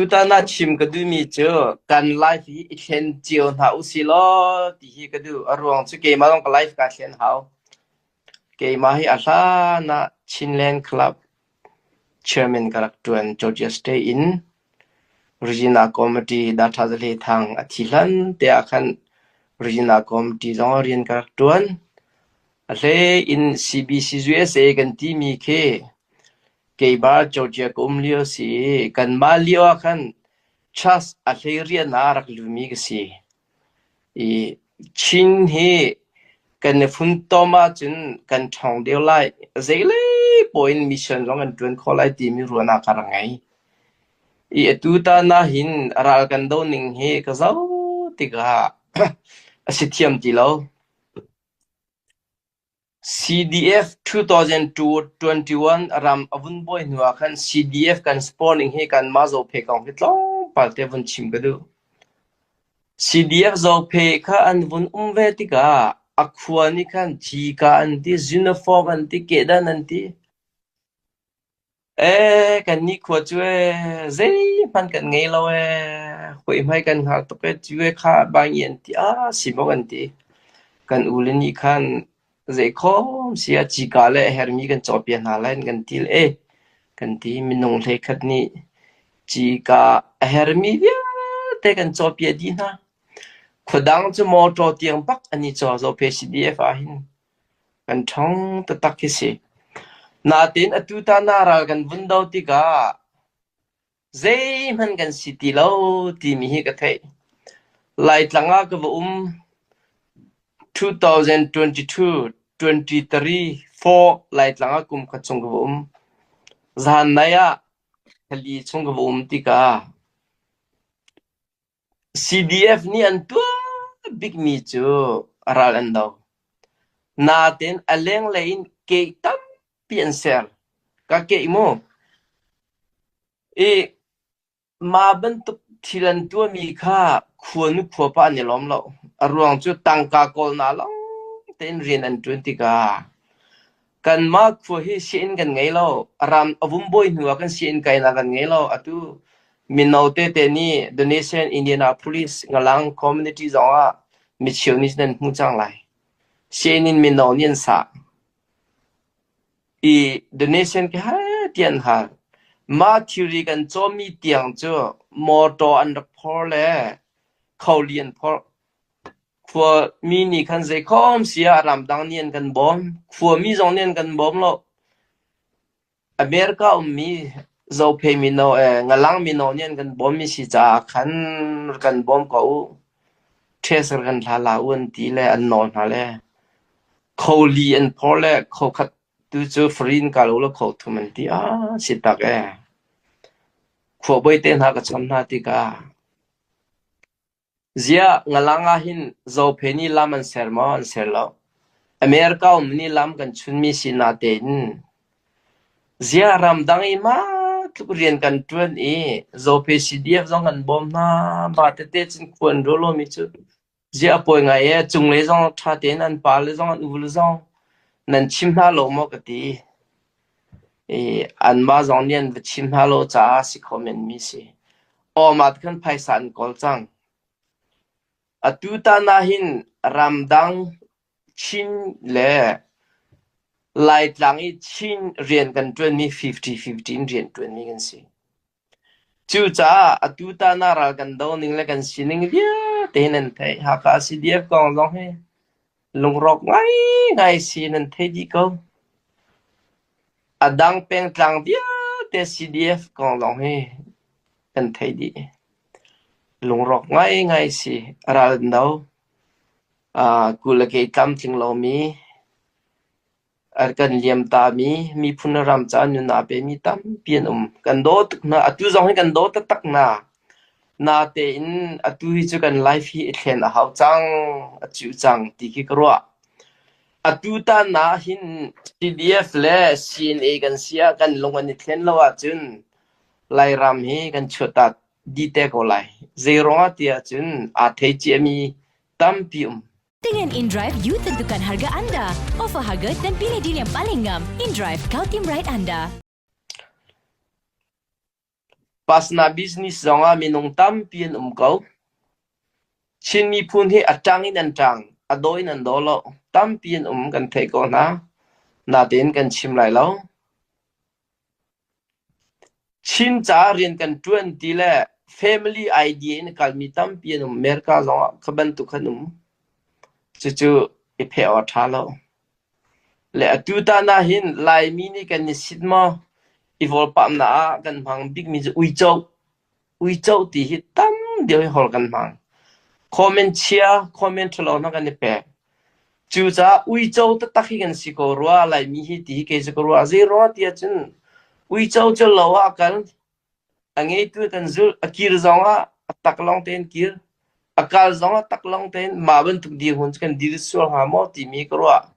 Tutan ah chim ka duhmi cu kan life hi i thlen cio hna usih law ti hi ka duh. A ruang cu keimah zong ka life kaa thlen hau. Keimah hi a hlan ah Chinland Club chairman ka rak ṭuan Georgia State in. Regina Committee Data Zahle Thang a thi hlan te ah khan Regina Committee zong ah rian ka rak ṭuan. A hlei in CBC USA kan timi khi Keimah Georgia ka um lio si i kanmah lio ah khan church a hlei rian ah rak lumi ka si. I Chin hi kan i funtom ahcun kan ṭhawng deuh lai. Zeilei poah in mission zong kan ṭuan khawh lai timi ruahnak ka rak ngei. I atu tan ahhin ral kan do ning hi ka zoh tikah a si thiam ti lo. CDF 2021 ram a vun buai hnu ah khan CDF kan sport ning hi kanmah Zophe kong hi tlawmpal te vun chim ka duh. CDF Zophe kha an vun um ve tikah a khua nih khan cika an ti, uniform an ti, kedan an ti. Ee, kannih khua cu ee, zeihmanh kan ngei lo ee. Hawi kan hngal tuk ee, cu ee kha bangi an ti, ah si maw kan ti. Kan u le nih khan zeikhom si ah cika le a hermi kan cawhpiak hna lai an kan ti le ee, kan ti. Minung hleikhat nih cika a hermi vialte kan cawhpiak dih hna. Khuadang cu mawṭaw tiang bak an i caw zohphe CDF ahhin. Kan ṭhawng taktak khi si. Natin atu ta na ral kan vun do tikah zeihmanh kan si ti lo timi hi ka theih. Laitlang ah ka va um 2022, 23, 4 Laitlang ah kum khat chung ka va um. Zan nai ah thali chung ka va um tikah CDF nih an tuah bikmi cu ral an do. Nain a lenglei in ke tampi an ser. Ka keh mu. I mah bantuk thil an tuahmi kha khuanu khuapa an i lawm lo. A ruang cu tangka kawlnak lawng tein rian an ṭuan tikah kanmah khua hi sianginn kan ngei lo. Ram a vum bawi hnu ah kan sianginn kainak kan ngei lo. Atu mino tete nih Donation Indianapolis Ngalang community zong ah micheu nih nan hmu cang lai. Sianginn in mino nih an sah. I donation khi hai tiah an hal. Mah thilri kan cawmmi tiang cu motor an rak phor le kholi an phorh. Khuami nih khan zeikhom si ah ramdang nih an kan bawm. Khuami zong nih an kan bawm lo. America ummi Zophei mino eh Ngalang mino nih an kan bawmmi si caah khan kan bawm ko u. Ṭhes kan hla la u an ti le an nawl hna le kholi an phor le kho khat tu cu free in kal u law kho thum an ti. Ah si tak ee. Khuabawi te hna ka cham hna tikah Ziah ngalang ahhin Zophe nih lam an ser maw? An ser lo. America um nih lam kan chunmi si natein ziah ramdang i mah tluk rian kan ṭuan i Zophe CDF zong kan bawm hna. Mah tete cun khua an ruah lomi cu ziah a pawi ngai ee. Cunglei zong ṭha tein an pale zong an ule zong nan chim hna lo maw ka ti. I anmah zong nih an va chim hna lo caah si kho menmi si. Aw mah ti khan phaisa an kawl cang. Atu tan ahhin ramdang Chin le Laitlang i Chin rian kan ṭuanmi 50-50 in rian ṭuanmi kan si. Cucaah atu tan ah ral kan do ning le kan sining vialte hi nan theih. Hakha CDF kong zong hi lungrawk ngaingai si nan thei dih ko. A dang pengtlang vialte CDF kong zong hi kan thei dih. Lungrawk ngaingai si. Ral an do. Uh, kul le kei tlamtling lomi A kan liamtami miphun le ram caah nun aa pemi tampi an um. Kan daw tuk hna. Atu zong hi kan daw taktak hna. Natein atu hi cu kan life hi i thlen a hau cang, a cuh cang ti khi ka ruah. Atu tan ah hin CDF le CNA kan si ah kan lung an i thlen lo ahcun Lairam hi kan chuahtak dih te ko lai. Zeiruang ah tiah cun aa thei ciami tampi um. Dengan InDrive, you tentukan harga anda. Offer harga dan pilih deal yang paling ngam. InDrive, kau team ride anda. Pasna business zongah minung tampi an um ko. Chin miphun hi a ṭang in an ṭang, a daw in an daw lo. Tampi an um kan theih ko hna. Natein kan chim lai lo. Chin caah rian kan ṭuan ti le family idea in a kalmi tampi an um. America zongah kha bantuk an um. Cucu i pheh awk a ṭha lo. Le atu tan ahhin Laimi nih kan i sit maw? I vawlpamnak ah kan hmang bikmi cu uico. Uico ti hi tam deuh hi holh kan hmang. Comment chia, comment ṭhalo hna kan i pek. Cucaah uico taktak hi kan si ko rua Laimi hi ti hi kei cu ka ruah. Zeiruang ti ahcun uico cu lo ah a kal, a ngeitu kan zulh, a kir zong ah a tak lawng tein kir, a kal zong ah tak lawng tein mah bantuk dirhmun cu kan dir sual hnga maw timi ka ruah.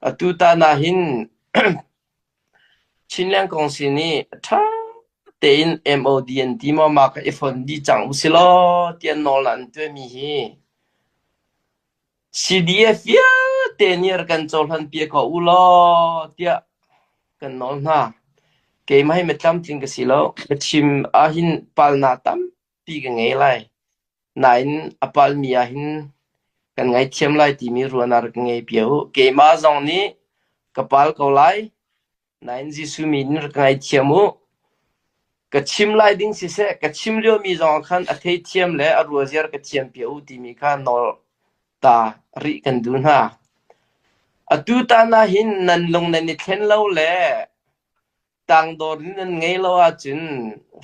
Atu tan ah hin Chinland Kongsi nih ṭha tein MOD an ti maw mah kha i fon dih cang usilaw tiah nawl an tuahmi hi CDF vialte nih rak kan cohlan piak ko u law tiah kan nawl hna. Keimah hi mitlamtling ka si lo. Biachim ahhin palnak tampi ka ngei lai. Nain a palmi ahhin kan ngaithiam lai timi ruahnak rak ka ngei piak u. Keimah zong nih ka pal ko lai. Nain Jesuh min in rak ngaithiam u. Ka chim lai ding siseh, ka chim liomi zong ah khan a theithiam le a ruaziar ka thiam piak u timi kha nawl ta rih kan duh hna. Atu tan ah hin nan lung nan i thlen lo le tangdor in nan ngei lo ahcun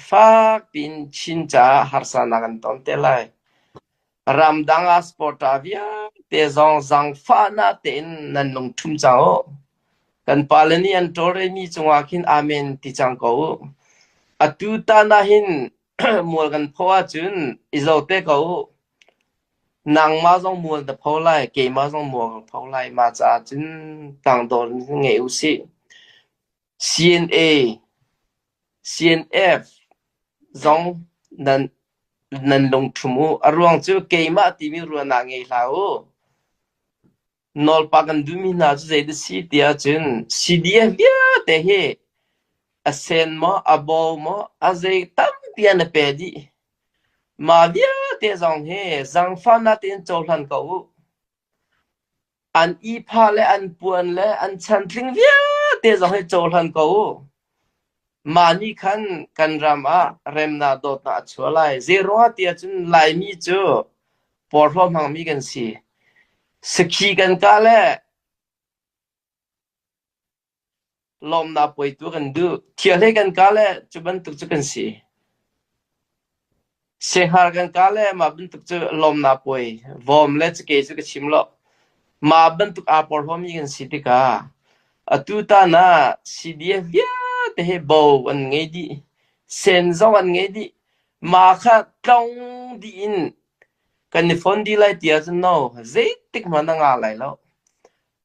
fak piin Chin caah harsanak an ton te lai. Ramdang ah supporter vialte zong zaangfahnak tein nan lungṭhum cang u. Kan pale nih an tawlrelmi cungah khin amen ti cang ko u. Atu tan ah hin mual kan pho ahcun i zo te ko u. Nangmah zong mual na pho lai, keimah zong mual ka pho lai. Mah caah cun tangdor in ngei u sih. CNA, CNF zong nan nan lungṭhum u. A ruang cu keimah timi ruahnak ngei hlah u. Nawlpa kan duhmi hna cu zeidah si ti ahcun CDF vialte hi a sen maw, a bo maw, a zei tampi an i pe dih. Mah vialte zong hi zaangfahnak tein cohlan ko u. An ihphah le an puan le an chantling vialte zong hi cohlan ko u. Mah nih khan kan ram ah remnak dawtnak a chuah lai. Zeiruangah ti ahcun Laimi cu porhlaw hmangmi kan si. Sakhi kan kah le lawmnak puai tu kan duh. Thiahlei kan kah le cu bantuk cu kan si. Sihngar kan kah le mah bantuk cu lawmnak puai, vawm le cakei cu ka chim lo. Mah bantuk aa porhlawmi kan si tikah atu tan ah CDF vialte hi bo an ngei dih, sen zong an ngei dih. Mah kha tlong dih in kan i fon dih lai ti ahcun no, zeitik hmanh a ngah lai lo.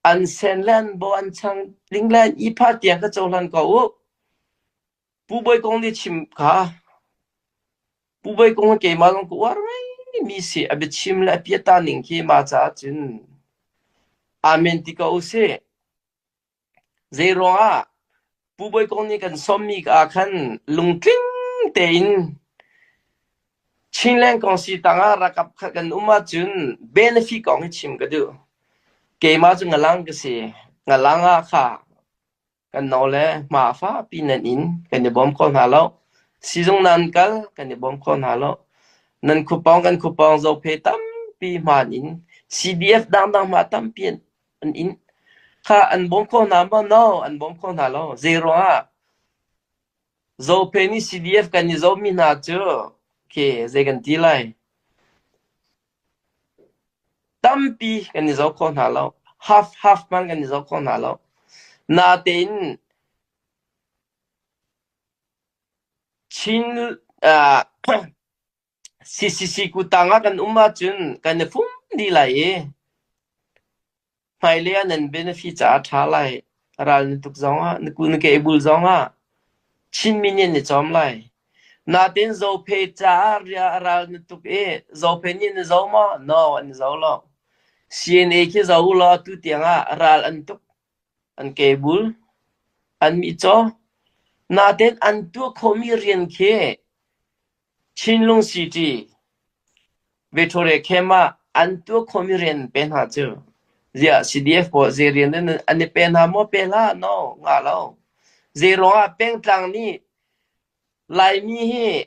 An sen le an bo an chang ding le an ipha tiang kha cohlan ko u. Pu Bawi Kung nih chim kha Pu Bawi Kung hi keimah zong ka uar ngaimi si. A biachim le a piata ning khi mah caah cun amen ti ko usih. Zeiruangah Pu Bawi Kung nih kan sawmmi ah khan lungtling tein Chinland Kongsi tangah ralkap khat kan um ahcun benefit kong hi chim ka duh. Keimah cu ngalang ka si. Ngalang ah kha Kan no le hma fapi nan inn kan i bawm kho hna lo. Sizung nan kal kan i bawm kho hna lo. Nan khupawng kan khupawng zophe tampi hmaan in CDF dangdang hma tampi an inn kha an bawm kho hna maw? No, an bawm kho hna lo. Zei ruangah? Zophe nih CDF kan i zohmi hna cu khi zei kan ti lai? Tampi kan i zoh kho hna lo. Half half hmanh kan i zoh kho hna lo. Natein Chin uh, CCC kutang ah kan um ahcun kan i fum dih lai i Hmailei ah nan benefit caah a ṭha lai. Ral na tuk zongah, na ku na ke bul zongah Chinmi nih an i cawm lai. Natin Zophe caah ral na tuk i Zophe nih na zo maw? No, an i zo lo. CNA khi zo u law tu tiangah ral an tuk, an ke bul, an mi caw. Natein an tuah khawhmi rian khi Chinlung City, Victoria Camp ah an tuah khawhmi rian an pe hna cu. Ziah CDF pawl zei rian an i pe hna maw pe hlah? No, ngah lo. Zei ruangah pengtlang nih Laimi hi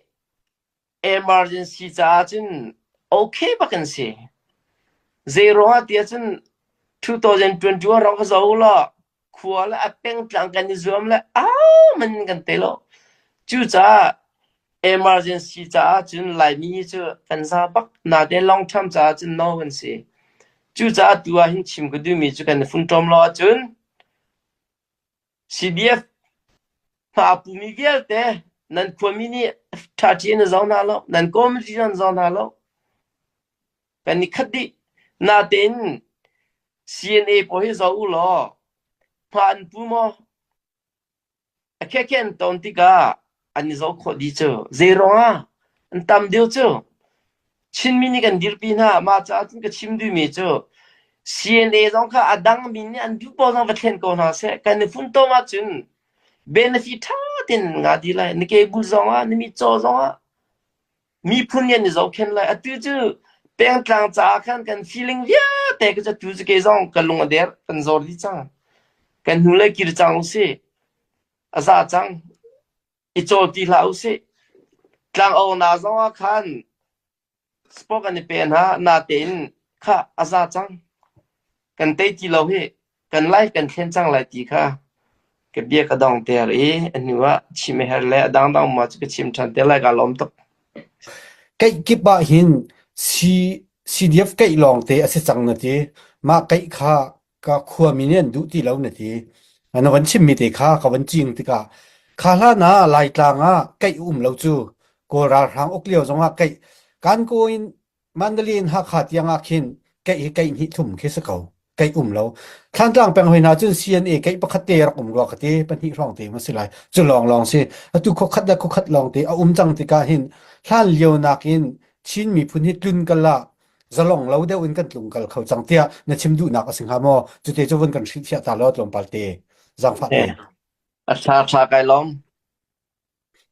emergency caah cun okay bak an si. Zei ruangah tiah cun 2021 rak ka zoh law khua le a pengtlang kan i zuam le au man kan te lo. Cucaah emergency caah cun Laimi hi cu kan za bak. Natein long term caah cun no kan si. Cucaah tu ah hin chim ka duhmi cu kan i funtom lo ahcun CDF hna a pumi vialte nan khuami nih ṭhaṭi in a zoh hna lo, nan committee an zoh hna lo. Kan i khat dih. Natein CNA pawl hi zoh u law hma an pu maw? A khekhe an ton tikah an i zoh khawh dih cu. Zei ruangah? An tam deuh cu. Chinmi nih kan dirpi hna. Mah caah cun ka chim duhmi cu CNA zong kha a dang mi nih an duh paoh zong va thlen ko hna seh. Kan i funtom ahcun benefit ṭha tein an ngah dih lai. Na kebul zong ah, na mitcaw zong ah miphun nih an i zohkhenh lai. Atu cu pengtlang caah khan kan feeling vialte cu atu cu kei zong ka lung a der, kan zor dih cang. Kan hnulei kir cang usih. A za cang. I cawl ti hlah usih. Tlangaonak zong ah khan sport an i pe hna, natein khah a za cang. Kan tei ti lo hih. Kan life kan thlen cang lai ti kha ka bia ka dong ter i a hnu ah chim a herh le a dangdang ma cu ka chim ṭhan te lai kaa lawm tuk. Keih kip ah hin C CDF keih lawng te a si cang na ti. Mah keih kha ka khuami nih an duh ti lo na ti. Na van chimmi te kha ka van cing tikah kha hlan ah Laitlang ah keih um lo cu Kawl ralhrang uk lio zongah keih kan ko in Mandalay in Hakha tiang ah khin keih hi keih hnih thum khi si ko. Keih um lo. Thlantlang peng hoi hna cun CNA keih pakhat te rak um rua ka ti pahnih hrawng te ma si lai. Cu lawng lawng si. Atu khuakhat le khuakhat lawng te a um cang tikah hin hlan lio nakin Chin miphun hi tlun kal ah zalong lo deuh in kan tlung kal kho cang tiah na chim duhnak a si hnga maw? Cute cu vun kan hrilhfiah ta law tlawmpal te. Zaangfah te. A ṭha ṭha kai lawm.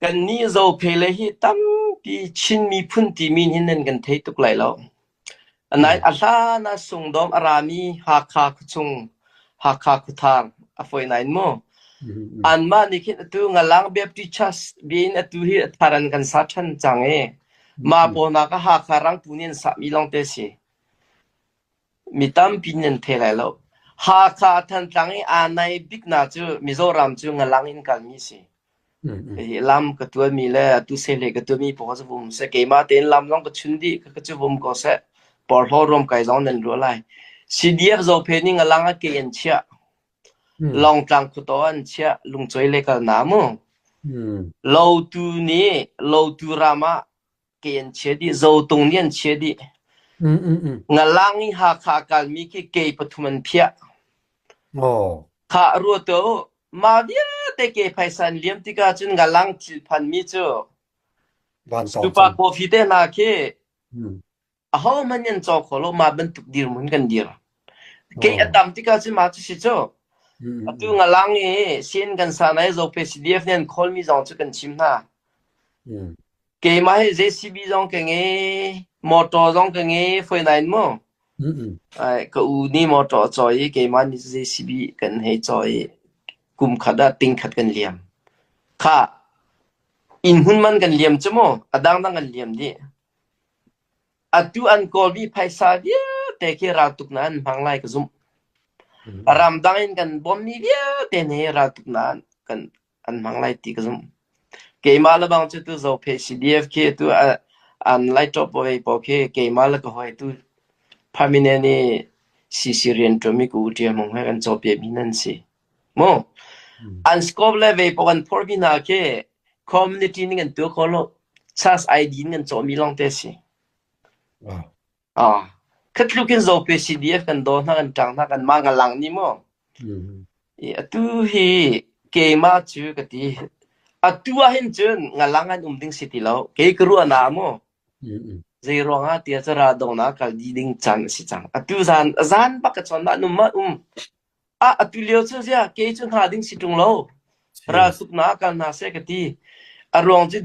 Kannih Zophei le hi tampi Chin miphun timi hin nan kan thei tuk lai lo. Nain a hlan ah Sungdawm a rami Hakha khuachung, Hakha khuathar a fawi nain mu. Anmah nih khin atu Ngalang Baptist Church biin atu hi a thar an kan sa ṭhan cang i mah pawnak ah Hakha rangpu nih an sahmi lawngte a si. Mi tampi nih an thei lai lo. Hakha Thantlang i aa nai biknak cu Mizoram cu Ngalang in kalmi a si. Hi lam ka tuanmi le atu sehle ka tuanmi pawl cu vum seh. Keimah tein lam zong ka chun dih, ka cu vum ko seh. Porhlaw ruamkai zong nan ruah lai. CDF Zophe nih ngalang ah ke an chiah. Lawngtlang khuataw an chiah. Lungcawi le kal na mu. Lotu nih lotu ram ah ke an chia dih. Zotung nih an chia dih. Ngalang i Hakha a kalmi khi ke pathum an phiah. Khah ruat u, mah vialte ke phaisa an liam tikah cun ngalang thil phanmi cu Stupa coffee te hna khi ahohmanh an caw kho lo mah bantuk dirhmun kan dir. Ke a tam tikah cun mah cu si cu. Atu ngalang i sin kan sa nai Zope CDF nih an khawlmi zong cu kan chim hna. Keimah hi JCB zong ka ngei, motor zong ka ngei, foi nain mu. Ai, ka u nih motor a cawi i keimah nih JCB kan hei cawi i kum khat ah ting khat kan liam. Kha inn hmun man kan liam cu mu, a dangdang kan liam dih. Atu an kawlmi phaisa vialte khi raltuknak an hmang lai ka zumh. Ramdang in kan bawmmi vialte nih raltuknak kan an hmang lai ti ka zumh. Keimah le bang cu tu Zophe CDF khi tu an lai ṭop vei paoh khi keimah le ka hawi tu permanent i CC rian ṭuanmi ka u ṭia mung he kan cawpiahmi nan si. Mu an scope le vei paoh kan phormi hna khi community ning an tuah kho lo. Church ID in kan cawhmi lawng te si. Wow. Ah, khatluk in Zope CDF kan daw hna kan ṭang hna kan mah ngalang ni mu. I atu hi keimah cu ka ti. Atu ah hin cun ngalang an um ding si ti lo. Kei ka ruah na mu. Zei ruangah tiah cu ra dongnak kal di ding caan a si cang. Atu zan zan bak ka chawn ma num ma um. Ah atu lio cu zia kei cu hna ding si ṭung lo. Raltuknak ah kal hna seh ka ti. A ruang cu.